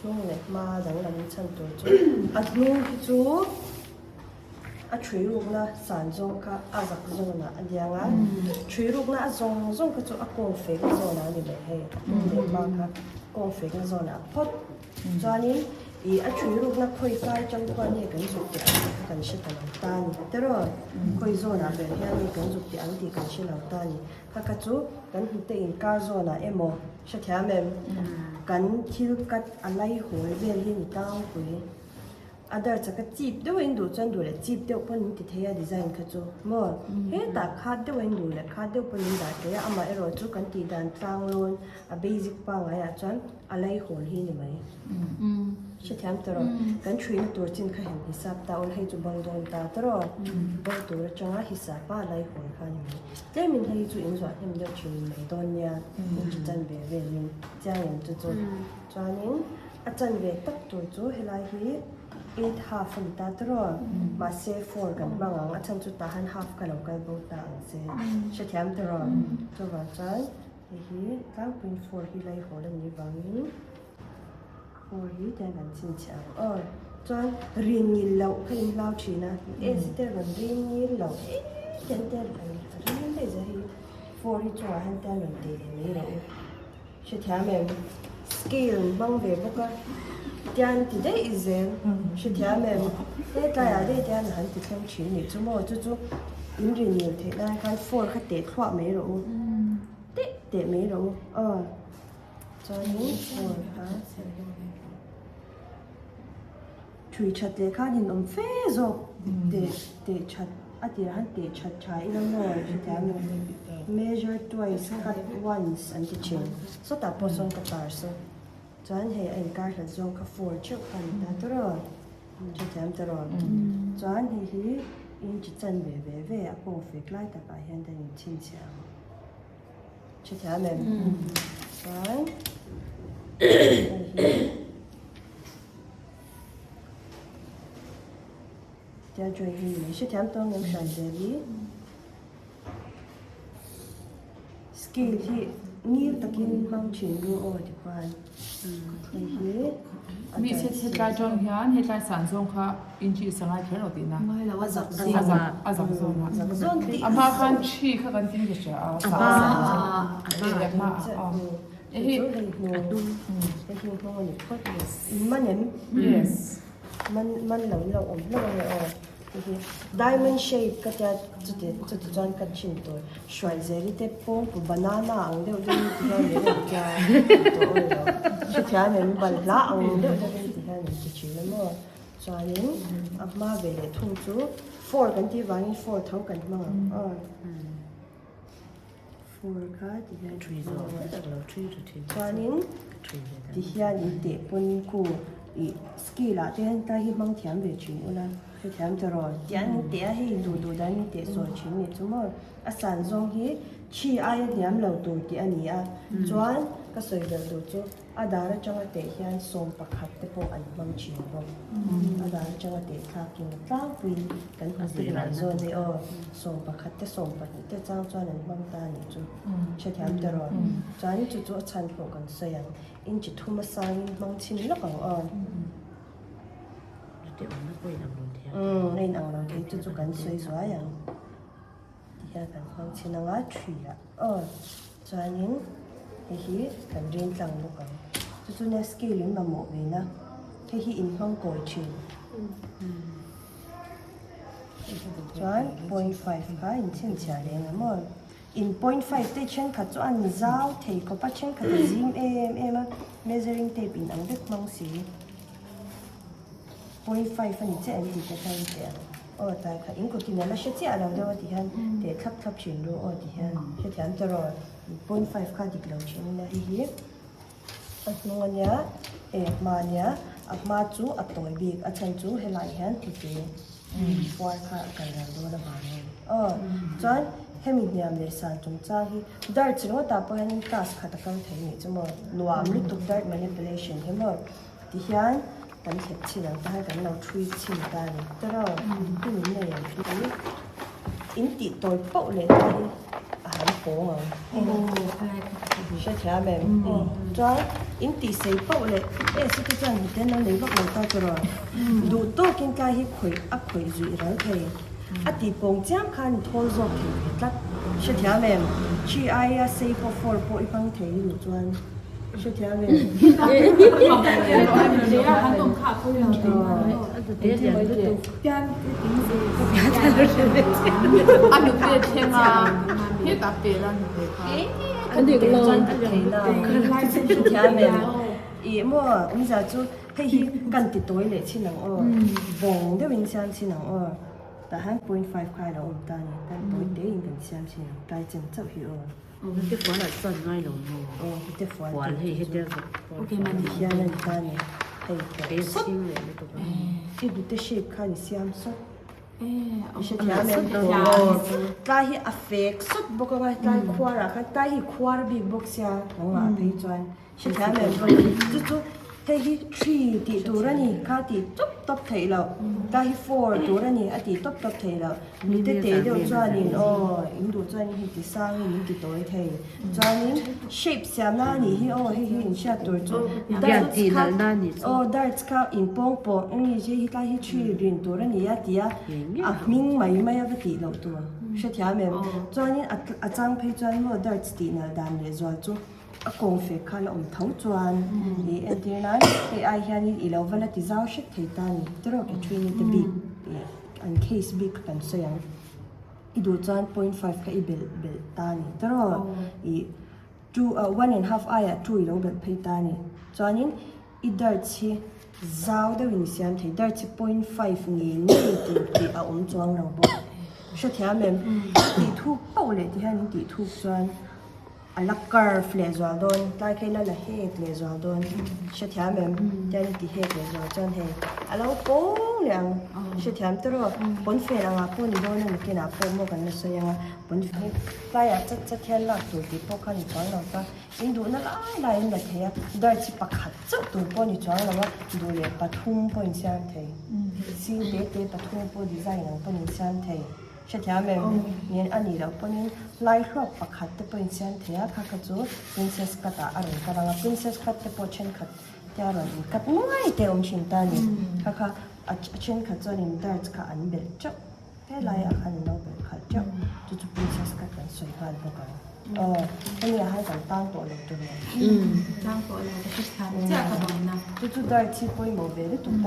Hnung leh hma danglam chhan tur chu a hnung hi chu a thui rukna san zawng kha a zak zawnah a diang a, thui rukna a zawng zawng kha chu a kawng fekna zawnah a ni leh hei a hnung leh hma kha kawng fekna zawnah phawt chuanin ih a thui rukna khawi fai atang khuan nge kan zuk teh ang tih kha kan hre ta lo ta a ni tiraw khawi zawnah ber hian nge kan zuk teh ang tih kan hre lo ta a ni. Kha kha chu kan hnute inkar zawnah emaw hrethiam em? Kan thil cut a lai hawl vel hi ni tlangpui. A dar chaka chip deuh in duh chuan duh leh chip deuh pawn in ti thei a design kha chu maw? Hetah khat deuh in duh leh khat deuh pawn in dah thei a, amaherawh chu kan tih dan tlanglawn a basic pangaiah chuan a lai hawl hi ni mai. Hrethiam ta rawh. Kan thuihna tur chin kha han hisap ta ula hei chu bo dawn ta ta rawh. Bo tur atanga hisapa lai hawn kha a ni mai. Tlemin hei chu in zuah hnem deuh thin mai dawn nia in chi chan ve velin chiang em chu chu. Chuanin a chan ve tak tur chu helai hi eight half a ni ta ta rawh. Mahse four kan hmang ang a chhan chu tah han half kha lo kal bo ta ang che. Hrethiam ta rawh. Chuvang chuan hei hi tlangpuiin four hi lai hawl a nih vangin. Aw hi tiang kan chhinchhiah ang aw. Chuan rin ngil loh kha in hlau thin a, AC te rawn rin ngil loh e tiang te an rin daih zel hi four hi chungah hian te an rawn teh leh mai loh u. Hrethiam em? Scale an hmang ve bawk a, tiang ti daih zel. Hrethiam em? Hetlaiah daih te hian an ti thleng thin nih chu maw chu chu in rin ngil theih nan khan four kha teh thluah mai rawh u. Teh teh mai rawh u aw. Chuanin phone kha thui that leh khan in awm fe zawk teh teh that a tirah khan teh that tha ila maw hetiang measure twice cut once an ti thin sawtah pawh sawn ka tar saw chuan hei a inkar hlat zawng kha four theuh kha a ni ta tawrh hrethiam tawrh chuan hei hi inch chanve ve ve a pawng fek lai takah hian a inchhinchhiah ang. Hrethiam em? Chuan hei hi tia join hi ni mai. Hrethiam tawng em hran zel hi. Scale hi ngil takin hmang thin ru aw tikhuan hei hi a Mi chhe hetlai tawng hian hetlai san zawng kha inchi i sangai kher lo tihna. Ngai lo a zak zawn. A zak a zak zawn a. Zak zawn tih. A hma khan thi kha kan tin ka hria a. A hma a hma a. Hei hi hei hnung. Hei hi hnung a ni phawt. In man em? Yes. Man man lo in lo awm hlauh ange aw. Diamond shape ka tia chuti chuti chuan ka chhin tur hruai zeli te pawngpu banana ang deuh deuh in ti hian min rawn tia tawh awi lo hrethiam em balhla ang deuh deuh in ti hian min ti thin a maw chuanin a hma ve leh thung chu four kan tih vangin four tho kan hmang ang aw four kha ti hian chuanin ti hian in teh pawn khu ih skill ah te hian tlai hi hmang thiam ve thin ula hrethiam ta rawh tiang in teh a hei duh duh dan in teh sawi thin nih chu maw a san zawng hi thi aia hniam lo tur tih a ni a chuan ka sawi belh duh chu. A dar atanga teh hian 11 te pawh an hmang thin bawk. A dar atanga teh thlakin a tlangpuiin kan hmu tir ang zawn hi aw. 11 te 12 te chang chuan an hmang ta anih chu. Hrethiam ta rawh. Chuan chu chu a chhan pawh kan sawi ang. Inchi thum a sangin hmang chhin lawk ang aw. Umm a inang lo thei chu chu kan sawi zuai ang. Ti hian kan hmang chhin anga thui ah aw chuanin hei hi kan rin tlang bawk ang chu chu nia scale in mamawh ve na hei hi in hmang kawi thin chuan point five kha in chhinchhiah leh ang maw in point five te thenkhat chu an zau thei khawp a thenkhat a zim em em a measuring tape in ang vek hmang si. Point five a ni chiah em tih te kha in teh ang. Aw tlai kha in kut in a la hre chiah lo deuh a ti hian teh thlap thlap thin ru aw ti hian hrethiam ta rawh. Point five kha dik lo thin ila hei hi a hnung a nia eh a hma a nia a hma chu a tawi bik a chhan chu helaiah hian hnute puar kha a kal ral dawn avangin aw chuan hemi hniam leh san chungchang hi dart chi ringawtah pawh hianin class khat a kal thei nih chu maw nuam lutuk dart manipulation hi maw. Tihian kan thlep chhin ang ta hian kan lo thui chhin ta a ni. Tiraw? Hi min nei ang hi. In tih tawi pauh leh ta hi a han pawh. pawng ang. Hrethiam em? Chuan in tih sei pauh leh e site chuan hnute an lo nei vak lo ta chu rawn duh tawkin tlai hi khawih a khawih zuih ral thei. A tih pawng chiam khan in thawl zawk thei ve tlat. Hrethiam em? Chi aia sei pawh for pawh i hmang thei i duh chuan. Hrethiam em? Hrethiam em? Ih maw awmzia chu hei hi kan ti tawi leh chin ang aw, vawng deuhin siam chin ang aw. Tah hian point five kha a lo awm ta a ni, tan tawi te in kan siam chin ang, tlai chen chauh hi aw. Aw hete fual ah chuan ngai lo maw? Aw hete fual Fual hei hete ti hian a ni ta a ni, hei tawp sawt i hnute shape kha ni siam sawt. I hrethiam em? Aw tlai hi a fek sawt bawk anga tlai khuar ah khan tlai hi khuar bik bawk sia nangmah ah phei chuan. Hrethiam em? Chu chu hei hi three tih tur a ni kha tih tawp tawp theih loh tlai hi four tur a ni a tih tawp tawp theih loh mite te deuh chuanin aw in duh chuanin hei ti sangin in ti tawi thei chuanin shape siamna a nih hi aw hei hi in hriat tur chu darts kha aw darts kha in pawng pawh eng nge hei tlai hi three rin tur a ni a tia a hming mai mai a va tih loh tur hrethiam em chuanin a chang phei chuan maw darts tih nalh dan leh zual chu. A kawng fek khan a awm tho chuan i entir nan hei ai hianin i lo va la ti zau hrek thei ta a ni. Tiraw Catherine-i te bik an case bik kha kan sawi ang. I duh chuan point five kha i belh belh ta a ni. Tiraw i two one and half aiah two i lo belh phei ta a ni. Chuanin i darts hi zau deuhin i siam thei. Darts hi point five ngei ngei tur tih a awm chuang lo bawk. Hrethiam em? Tih thuk pauh leh ti hian in tih thuk chuan. A la curve leh zual dawn, tlai kha ila la hek leh zual dawn, hrethiam em? Tian i ti hek leh zual chuan hei a lo pawng leh ang, hrethiam te rawh, pawnfen angah pawh ni dawn a nakinah pawh maw kan la sawi ang a, pawnfen hi tlaiah chat chat hian lak tur tih pawh kha ni chuang lo ta, in duhna lai laiin la thei a, darh chi pakhat chauh tur pawh ni chuang lo a, duh leh pathum pawh insiam thei, sing te te pathum pawh design ang pawhin insiam thei. Hrethiam em? Nen a nih loh pawhin lai hluak pakhat te pawhin siam thei a, kha kha chu princess cut ah a rawn kal ang a, princess cut te pawh thenkhat te a rawn in cut nuai te awm thin ta a ni. Kha kha a thenkhat chuanin darts kha an belh teuh helaiah khan an lo belh khalh teuh, chu chu princess cut kan sawi nghal bawk ang. Aw, hemi ah hian kan tang tawh lo tur em? Tang tawh lo, ka hrethiam chiah ka bawmna. Chu chu darts hi pawimawh ve lutuk ta.